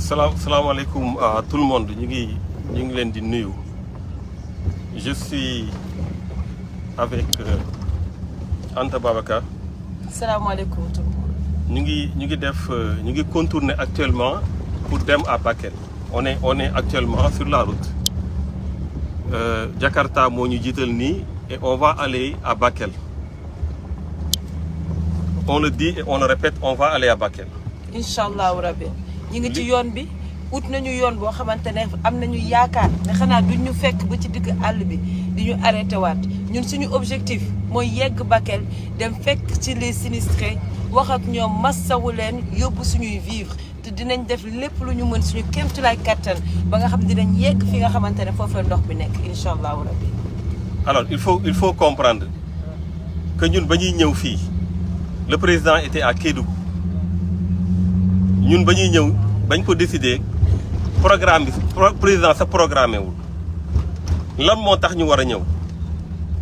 Salam alaikum à tout le monde. Ñu ngi leen di nuyu. Je suis avec Anta Babacar. Salam alaikum tout le monde. Ñu ngi contourner actuellement pour dem à Bakel. On est actuellement sur la route. Jakarta moo ñu jiital nii et on va aller à Bakel. On le dit et on le répète, on va aller à Bakel. Inch'Allah rabbi. Ñu ngi ci yoon bi ut nañu yoon boo xamante ne am nañu yaakaar ne xanaa duñ ñu fekk ba ci digg àll bi di ñu arrêté waat ñun suñu objectif mooy yegg Bakel dem fekk ci les sinistrés wax ak ñoom massawu leen yóbbu suñuy vivre te dinañ def lépp lu ñu mën suñu kéemtulaay kattan ba nga xam dinañ yegg fi nga xamante ne foofu la ndox bi nekk inch'Allah rabbi. Alors il faut comprendre que ñun ba ñuy ñëw fii le président était à Kédougou. ñun ba ñuy ñëw bañ ko décider programme bi président sa programmé wul lan moo tax ñu war a ñëw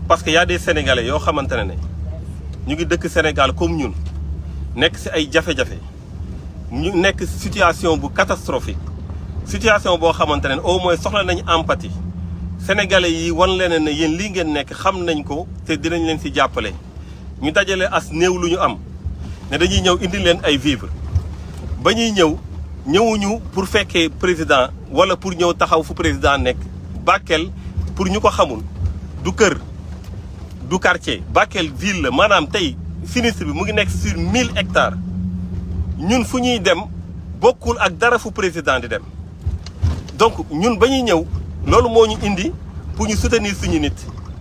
parce que y a des sénégalais yoo xamante ne ñu ngi dëkk Sénégal comme ñun nekk ci ay jafe-jafe ñu nekk situation bu catastrophique situation boo xamante ne au moins soxla nañ empathie sénégalais yi wan leen ne yéen lii ngeen nekk xam nañ ko te dinañ leen ci jàppale ñu dajale as néew lu ñu am ne dañuy ñëw indi leen ay vivres. ba ñuy ñëwuñu pour fekkee président wala pour ñëw taxaw fu président nekk Bakel pour ñu ko xamul du kër du quartier Bakel ville la maanaam tey sinistre bi mu ngi nekk sur 1000 hectares ñun fu ñuy dem bokkul ak dara fu président di dem donc ñun ba ñuy ñëw loolu moo ñu indi pour ñu soutenir suñu nit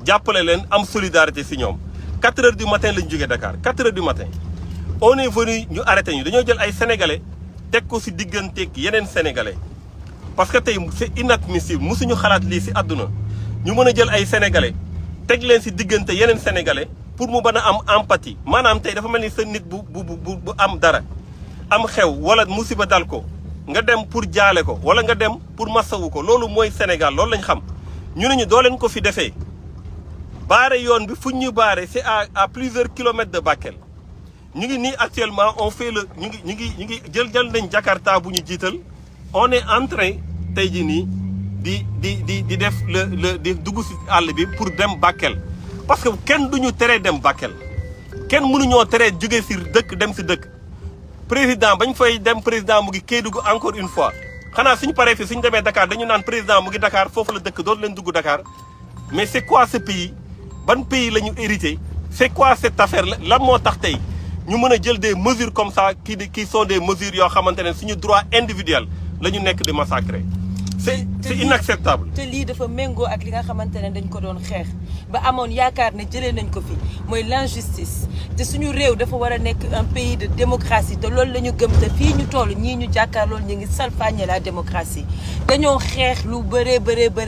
jàppale leen am solidarité si ñoom 4 heures du matin lañ jógee Dakar 4 heures du matin on est venu ñu arrêté ñu dañoo jël ay sénégalais teg ko ci digganteeg yeneen sénégalais parce que tey c'est inadmissible musuñu xalaat lii ci àdduna ñu mën a jël ay sénégalais teg leen ci diggante yeneen sénégalais pour mu mën a am empathie maanaam tey dafa mel ni sa nit bu am dara am xew wala musiba dal ko nga dem pour jaale ko wala nga dem pour masawu ko loolu mooy Sénégal loolu lañ xam ñu ne ñu doo leen ko fi defee baare yoon bi fuñ ñu baare c'est à plusieurs kilomètres de Bakel. ñu ngi nii actuellement on fait le ñu ngi jël nañ Jakarta bu ñu jiital on est en train tey jii nii di def di dugg ci àll bi pour dem Bakel parce que kenn duñu teree dem Bakel kenn mënuñoo teree jóge ci dëkk dem ci dëkk président bañ fay dem président mu ngi Kédougou encore une fois xanaa suñu paree fi suñu demee Dakar dañu naan président mu ngi Dakar foofu la dëkk dootu leen dugg Dakar mais c'est quoi ce pays ban pays la ñu hérité c'est quoi cette affaire lan moo tax tey ñu mën a jël des mesures comme ça qui sont des mesures yoo xamante ne suñu droit individuel la ñu nekk di massacrer c'est inacceptable. te lii dafa méngoo ak li nga xamante ne dañ ko doon xeex ba amoon yaakaar ne jëlee nañ ko fi mooy l'injustice te suñu réew dafa war a nekk un pays de démocratie te loolu la ñu gëm te fii ñu toll ñii ñu jàkkaar loolu ñu ngi salfaañe la démocratie dañoo xeex lu bëree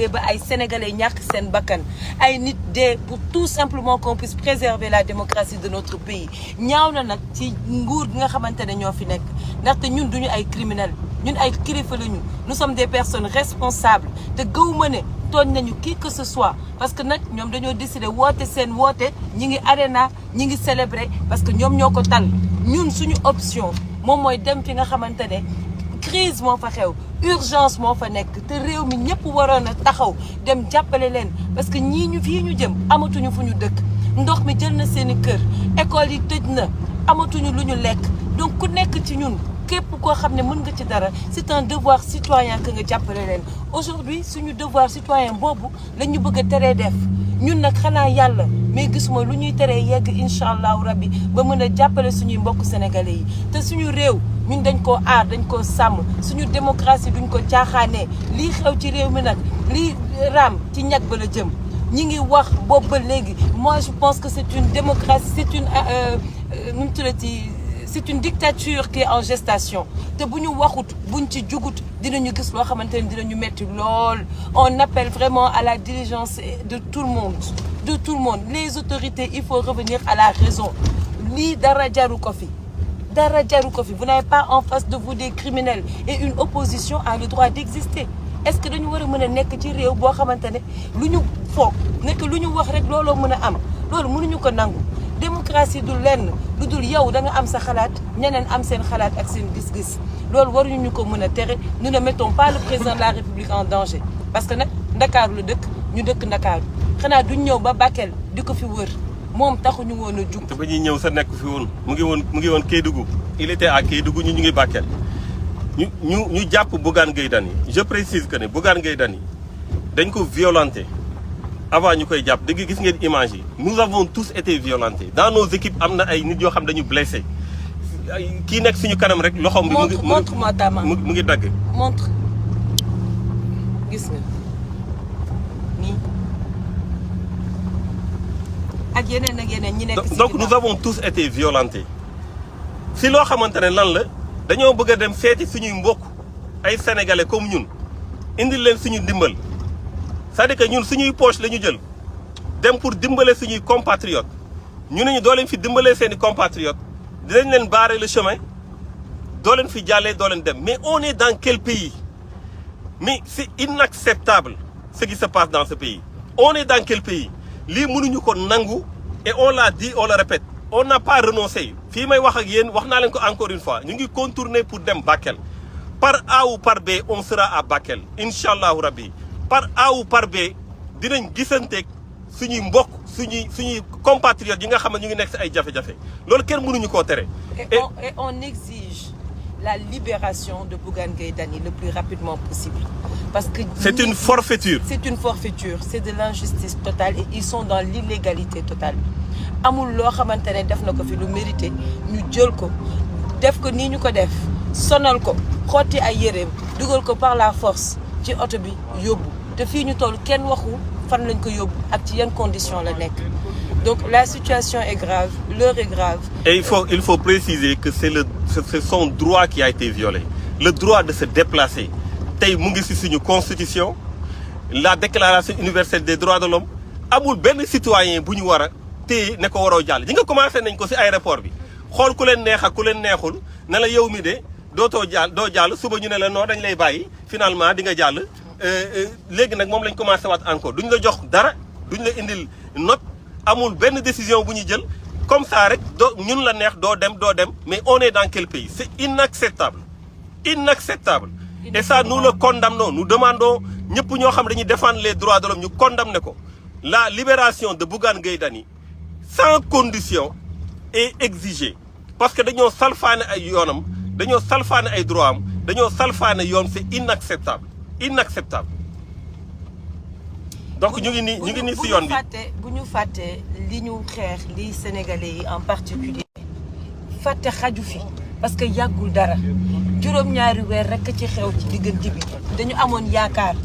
ba ay sénégalais ñàkk seen bakkan ay nit dee pour tout simplement qu'on puisse préserver la démocratie de notre pays ñaaw na nag ci nguur gi nga xamante ne ñoo fi nekk ndaxte ñun duñu ay criminels ñun ay kilifa lañu nous sommes des personnes responsables te gëwuma ne tooñ nañu qui que ce soit parce que nag ñoom dañoo décider woote seen woote ñi ngi arena ñi ngi célébrer parce que ñoom ñoo ko tal ñun suñu option moom mooy dem fi nga xamante ne crise moo fa xew urgence moo fa nekk te réew mi ñëpp waroon a taxaw dem jàppale leen parce que ñii ñu fii ñu jëm amatuñu fu ñu dëkk ndox mi jël na seeni kër école yi tëj na amatuñu lu ñu lekk donc ku nekk ci ñun képp koo xam ne mën nga ci dara c'est un devoir citoyen que nga jàppale leen aujourd'hui suñu devoir citoyen boobu la ñu bëgg a teree def ñun nag xanaa yàlla mais gisuma lu ñuy teree yegg incha allahu rabbi ba mën a jàppale suñuy mbokk sénégalais yi te suñu réew ñun dañ koo aar dañ koo sàmm suñu démocratie duñ ko caaxaanee lii xew ci réew mi nag lii raam ci ñag ba la jëm ñi ngi wax boobu ba léegi moi je pense que c'est une démocratie c'est une nu mu tuddati c'est une dictature qui est en gestation te bu ñu waxut buñ ci jugut dinañu gis loo xamante ne dinañu metti lool on appelle vraiment à la diligence de tout le monde les autorités il faut revenir à la raison lii dara jaru ko fi vous n'avez pas en face de vous des criminels et une opposition a le droit d'exister est-ce que dañu war a mën a nekk ci réew boo xamante ne lu ñu foog nekk lu ñu wax rek looloo mën a am loolu mënuñu ko nangu démocratie du lenn lu dul yow da nga am sa xalaat ñeneen am seen xalaat ak seen gis-gis loolu waruñu ñu ko mën a tere nous ne mettons pas le président de la République en danger parce que nag Ndakaaru la dëkk ñu dëkk Ndakaaru xanaa duñ ñëw ba Bakel di ko fi wër moom taxuñu woon a jug. te ba ñuy ñëw sa nekk fi woon mu ngi woon Kédougou il était à Kédougou ñu ngi Bakel ñu jàpp Bougane Gueye Dany je précise que ne Bougane Gueye Dany dañ ko violenté avant ñu koy jàpp dëgg gis ngeen image yi nous avons tous été violentés dans nos équipes am na ay nit yoo xam dañu blessé kii nekk suñu kanam rek loxoom bi montre-moi ta main mu ngi dagg. montre gis nga nii ak yeneen ñi nekk donc nous avons tous été violentés si loo xamante ne lan la dañoo bëgg a dem seeti suñuy mbokk ay sénégalais comme ñun indil leen suñu ndimbal c'est-à-dire que ñun suñuy poche la ñu jël dem pour dimbale suñuy compatriotes ñu ne ñu doo leen fi dimbalee seen i compatriotes dinañ leen barrer le chemin doo leen fi jàllee doo leen dem mais on est dans quel pays mais c'est inacceptable ce qui se passe dans ce pays on est dans quel pays lii mënuñu ko nangu et on l'a dit on le répète on n'a pas renoncé fii may wax ak yéen wax naa leen ko encore une fois ñu ngi contourner pour dem Bakel par A ou par B on sera à Bakel incha allahu rabbi par A ou par B dinañ gisanteeg suñuy mbokk suñuy compatriotes yi nga xam ne ñu ngi nekk si ay jafe-jafe loolu kenn mënuñu koo tere. et on exige la libération de Bougane Gueye Dany le plus rapidement possible. Parce que c'est une forfaiture. C'est une forfaiture, c'est de l'injustice totale et ils sont dans l'illégalité totale. amul loo xamante ne def na ko fi lu mérité ñu jël ko def ko nii ñu ko def sonal ko xotti ay yéreem dugal ko par la force ci oto bi yóbbu te fii ñu toll kenn waxu fan lañ ko yóbbu ak ci yan conditions la nekk. Donc la situation est grave, l'heure est grave. Et il faut préciser que c'est son droit qui a été violé. Le droit de se déplacer. Tey mu ngi ci suñu constitution, la déclaration universelle des droits de l'homme amul benn citoyen bu ñu war a téye ne ko waroo jàll. ñi nga commencé nañ ko ci aéroport bi xool ku leen neex ak ku leen neexul ne la yow mi de doo jàll suba ñu ne la non dañ lay bàyyi finalement di nga jàll. léegi nag moom lañ commencé waat encore duñ la jox dara duñ la indil note. amul benn décision bu ñu jël comme ça rek ñun la neex doo dem mais on est dans quel pays c'est inacceptable et ça nous le condamnons nous demandons ñëpp ñoo xam dañuy défendre les droits de l'homme ñu condamner ko la libération de Bougane Gueye Dany sans condition est exigée parce que dañoo salfaane ay yoonam dañoo salfaane ay droits am dañoo salfaane yoon c'est inacceptable donc ñu ngi nii ci yoon bi bu ñu fàtte li ñu xeex li sénégalais yi en particulier fàtte xaju fi parce que yàggul dara juróom-ñaari weer rekk ci xew ci diggante bi dañu amoon yaakaar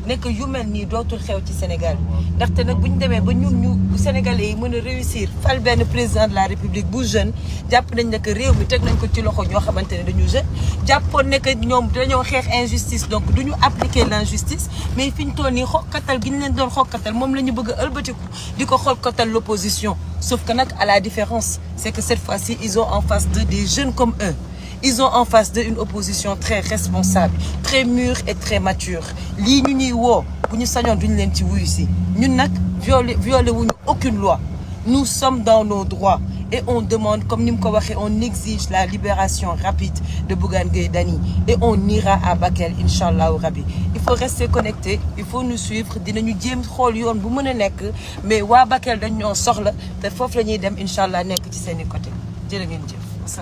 nekk yu mel nii dootul xew ci Sénégal ndaxte nag bu ñu demee ba ñun ñu sénégalais yi mën a réussir fal benn président de la république bu jeune jàpp nañ ne que réew mi teg nañ ko ci loxo ñoo xamante ne dañu jeune jàppoon ne que ñoom dañoo xeex injustice donc du ñu appliquer l'injustice mais fi ñu toll nii xokkatal gi ñu leen doon xokkatal moom la ñu bëgg a ëlbatiku di ko xokkatal l'opposition sauf que nag à la différence c'est que cette fois-ci ils ont en face d'eux des jeunes comme eux. Ils ont en face d'eux une opposition très responsable, très mûre et très mature. lii ñu ñuy woo bu ñu sañoon duñu leen ci wuyu si ñun nag violé wuñu aucune loi. Nous sommes dans nos droits et on demande comme ni mu ko waxee on exige la libération rapide de Bougane Gueye Dany et on ira à Bakel inchallahu rabbi. Il faut rester connecté, il faut nous suivre dinañu jéem xool yoon bu mën a nekk mais waa Bakel dañ ñoo soxla te foofu la ñuy dem inchallah nekk ci seeni côté jërë ngeen jëf.